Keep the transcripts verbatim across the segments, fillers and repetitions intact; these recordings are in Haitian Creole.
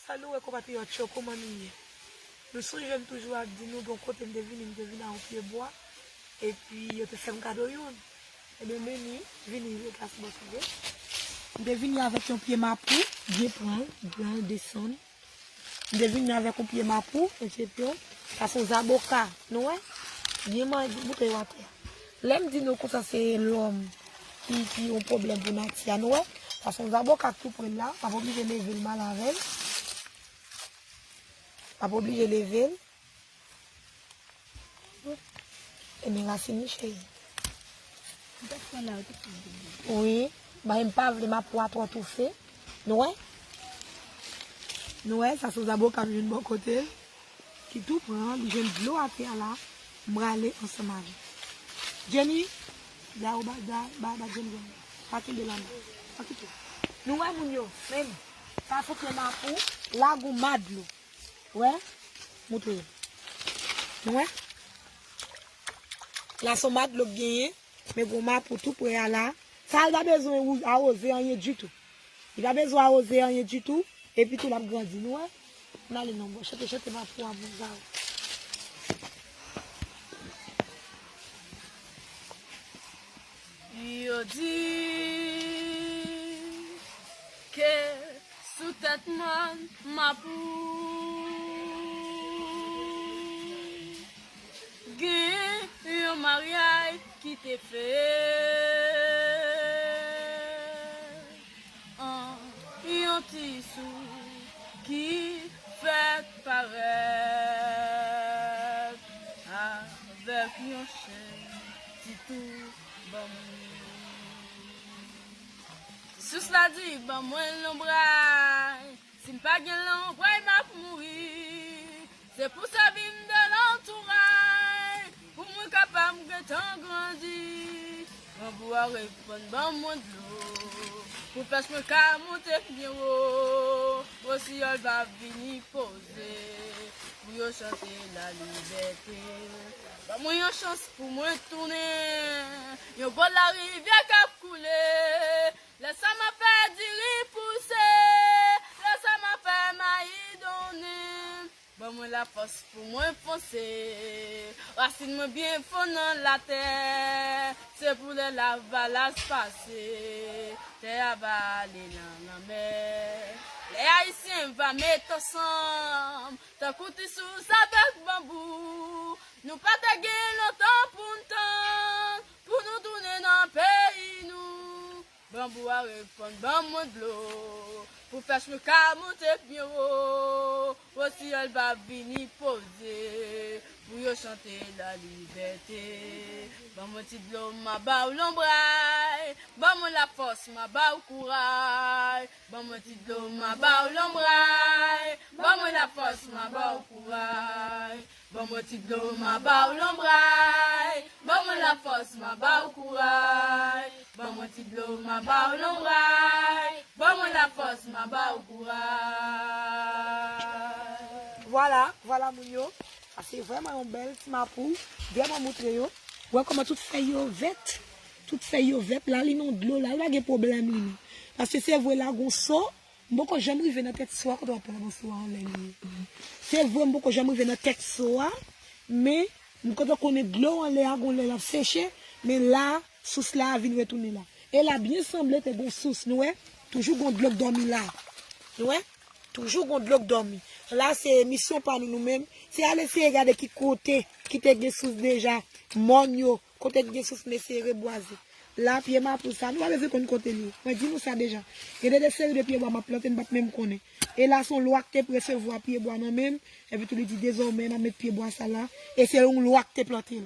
Salut, wè konpatriyòt yo, kòman nou ye? Nou sonje m toujou ap di nou, gen yon kote m te vini, m te vini ak yon pye bwa, epi yo te fè m kado youn. Ebyen, men ni, vini, ret la sou bò sou vre. M te vini avèk yon pye mapou, byen pran l, pran l, desann. M te vini avèk yon pye mapou, etsetera. Sa se yon zaboka, nou wè? Byen manje, boute yo atè. Lè m di nou konsa se lòm ki, ki yon pwoblèm pou nati a, nou wè? Sa se yon zaboka k tou pre l la, m ap oblije leve l m al avè l. M ap oblije leve l. E men rasin li, cheri. Wi, men m pa vle mapou a twò toufe. Nou wè? Nou wè, sa se yon zaboka m jwenn bò kote l. Ki tou pran, li jwenn dlo atè a la. M prale ansanm avè l. Jenny, da ou ba, da, ba, ba Jenny, Jenny. Pa kenbe l anba. Pa kite. Nou wè moun yo, men sa se pye mapou, la gon madlo. Wè? Moutre yo. Nou wè? La se yon madlo k genyen, men gon mapou tou pre a la. Sa a l pa bezwen ou-, awoze anyen ditou. Li pa bezwen awoze anyen ditou, epi tou l ap grandi, nou wè? N ale non, bon, chante, chante mapou a, bon, za. Yo di ke sou tèt mòn mapou gen yon maryaj ki te fèt. An, yon ti sou ki fèk parèt avèk yon chenn ti tou ban mwen. Sous la di, ban mwen lonbray. Si m pa gen lonbray, m ap mouri. Se pou sèvi m de lantouray, pou mwen kapab gentan grandi. Banbou a reponn, ban mwen dlo, pou pèch mwen ka monte byen wo. Wosiyòl va vini poze, pou yo chante lalibète. Ban mwen yon chans pou mwen tounen yon bò larivyè k ap koule. Lè sa m ap fè diri pouse, lè sa m ap fè mayi donnen. Ban mwen lafòs pou mwen fonse. Rasin mwen byen fon nan latè. Se pou lè lavalas pase, tè a va ale nan lanmè. Lè Ayisyen va met ansanm, tankou ti sous avèk banbou. Nou pa te gen lontan pou n tann, pou nou tounen nan peyi nou. Banbou a reponn, ban mwen dlo, pou pèch mwen ka monte byen wo. Wosiyòl va vini poze, pou yo chante lalibète. Ban mwen ti dlo, m a ba w lonbray. Ban mwen lafòs, m a ba w kouray. Ban mwen ti dlo, m a ba w lonbray. Ban mwen lafòs, m a ba w kouray. Ban mwen ti dlo, m a ba w lonbray. Ban mwen lafòs, m a ba w kouray. Ban mwen ti dlo, m a ba w lonbray. Ban mwen lafòs, m a ba w kouray. Vwala, vwala moun yo. Sa se vrèman yon bèl ti mapou. Vrèman moutre yo. Wè kòman tout fèy yo vèt. Tout fèy yo vèt. La li nan dlo la. Li pa gen pwoblèm li menm. Paske se vre la gon so. M poko janm rive nan tèt so a kote w ap wè gon so a anlè li ye. Se vre m poko janm rive nan tèt so a, men m kontan konnen dlo anlè a gon lè l ap seche, men la, sous la vin retounen la. E la byen sanble te gon sous, nou wè? Toujou gon dlo k dòmi la. Nou wè? Toujou gon dlo k dòmi. La se misyon pa nou, nou menm. Se al eseye gade ki kote ki te gen sous deja, mòn yo, kote k gen sous mesye rebwaze. La, pye mapou sa, nou pa bezwen konn kote l ye. Mwen di nou sa deja. Gen de, de seri de pye bwa m ap plante, m p ap menm konnen. E la, se yon lwa k te presevwa pye bwa nan men m, epi tou li di, dezòmè, n a met pye bwa sa la. E se yon lwa k te plante l.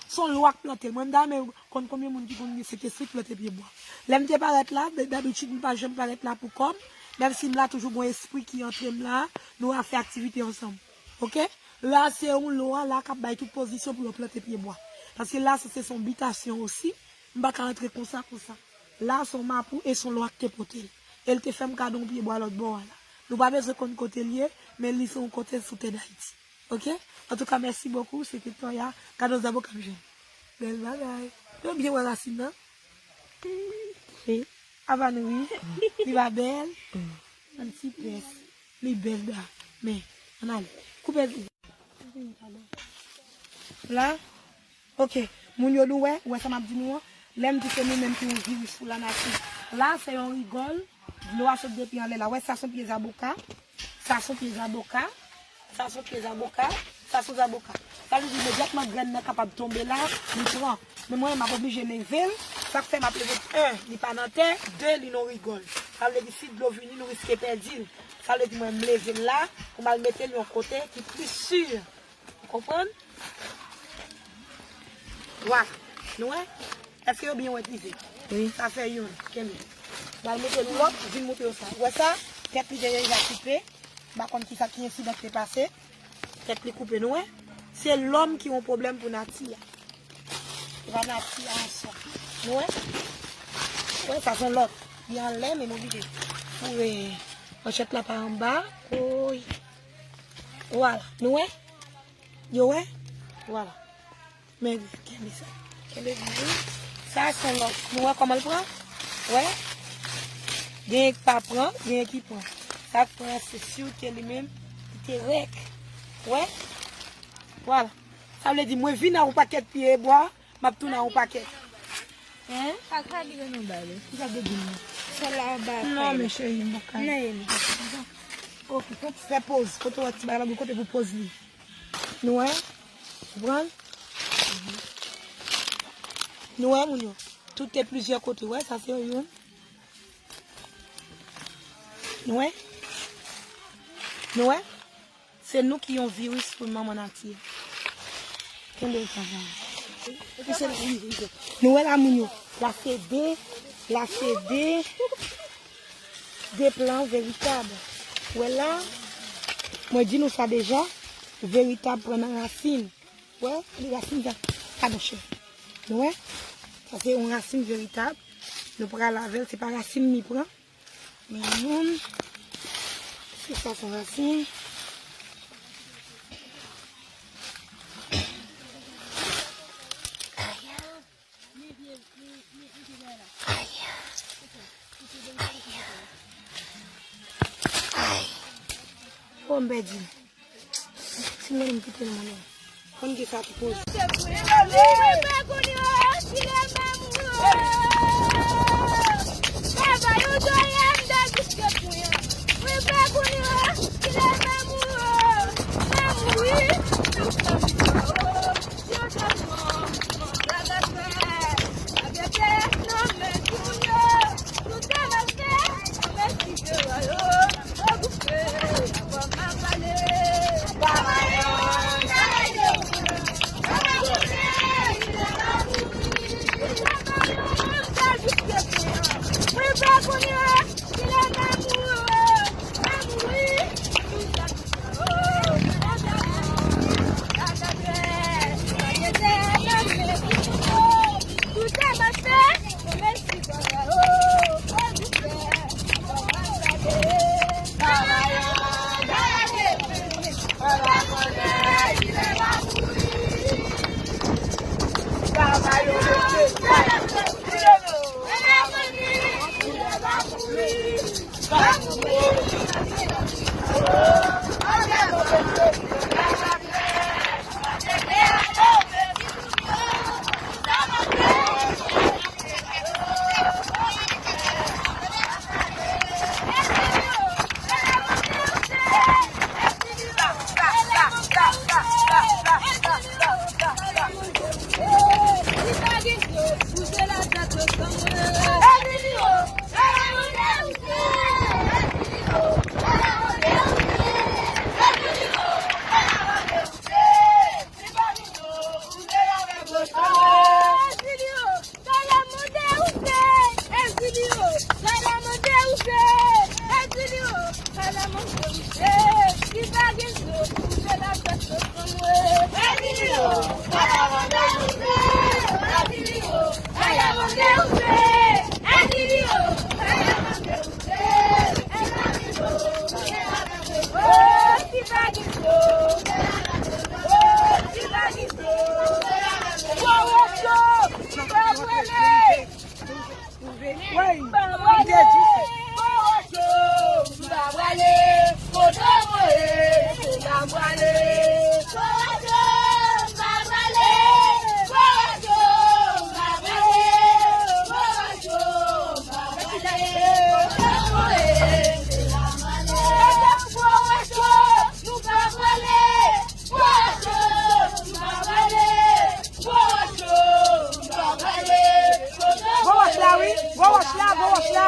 Se yon lwa k plante l. Mwen, m ta renmen konn konbyen moun ki konn gen Sentespri k plante pye bwa. Lè m te parèt la, d-, dabitid, m pa janm parèt la pou kò m, menm si m la toujou gon espri ki antre m la, nou a fè aktivite ansanm. Oke? La, se yon lwa la k ap bay tout pozisyon pou yo plante pye bwa. Paske la, se, se yon bitasyon osi. M pa ka antre konsa, konsa. La, se yon mapou e se yon lwa k te pote l. E l te fè m kado yon pye bwa lòt bò a la. Nou pa bezwen konn kote l ye, men li se yon kote sou tè Dayiti. Oke? Antouka, mèsi bokou, se te Toya, kado zaboka m jwenn. Bèl bagay. Yo byen wè rasin nan. Wi. Avanoui. Li pa bèl. Yon ti pès. Li bèl da. Men, ann ale. Koupe. La, oke. Moun yo, nou wè, ou wè sa m ap di nou an? Lè m di se nou menm ki yon viris pou lanati. La, se yon rigòl. Dlo a sot depi anlè la. Wè, sa se yon pye zaboka. Sa se yon pye zaboka. Sa se yon pye zaboka. Sa se yon zaboka. Sa vle di imedyatman grenn nan kapab tonbe la, li pran. Men mwen, m ap oblije leve l. Sa k fè m ap leve l, en, li pa nan tè, de, li nan rigòl. Sa vle di si dlo vini, nou riske pèdi l. Sa vle di mwen, m leve l la, pou m al mete l yon kote ki pli si. Ou konprann? Vwala. Nou wè? Èske yo byen wè ki se? Wi. Sa fè youn. Kenbe. M al mete lòt, vin montre yo sa. Ou wè sa? Tèt li te deja koupe. M pa konn kisa ki ensidan ki te pase. Tèt li koupe, nou wè? Se lòm ki yon pwoblèm pou nati a. Se pa nati a an swa. Nou wè? Wè, sa se yon lòt. Li anlè, men m oblije foure manchèt la pa anba. Oy. Vwala. Nou wè? Yo wè? Vwala. Men, kenbe sa. Kenbe byen. Sa se yon lòt. Nou wè kòman l pran? Wè? Genyen ki pa pran, genyen ki pran. Sa k pran, se sirke li menm, li te rèk. Wè? Vwala. Sa vle di, mwen vin a yon pakèt pye bwa, m ap tounen a yon pakèt. Hein? Kaka li gen nou ba li. Kisa de di nou? Sèl la anba. Non, men cheri, m pa ka. Non, e li. Ok, fè poz. Kote w wè ti bagay la, kote pou poz li. Nou wè? Konprann? Nou wè, moun yo? Tout te plizyè kote. Wè, sa se yon. Nou wè? Nou wè? Se nou ki yon viris pou manman nati a. Kenbe sa, sa. Nou wè la, moun yo? La se de, la se de, de plan veritab. Wè la, mwen di nou sa deja, veritab pran nan rasin. Wè, li rasin sa. Padon, chè. Nou wè? Sa se yon rasin veritab. Nou pral avè l, se pa rasin li pran. Men youn. Se sa, se rasin. Ay. Ay. Ay. Bon, m pèdi. Si mwen menm kite l mwen menm. Konn gen sa ki poze.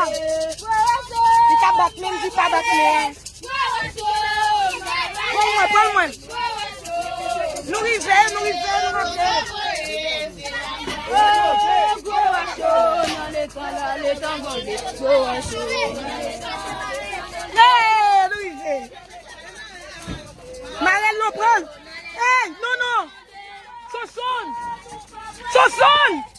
Li ka bat menm, li pa bat menm. Pran mwen, pran mwen. Nou rive, nou rive, nou rive. Hey, nou rive. Marèl, nou pran. Hey, non, non. Sonson! Sonson!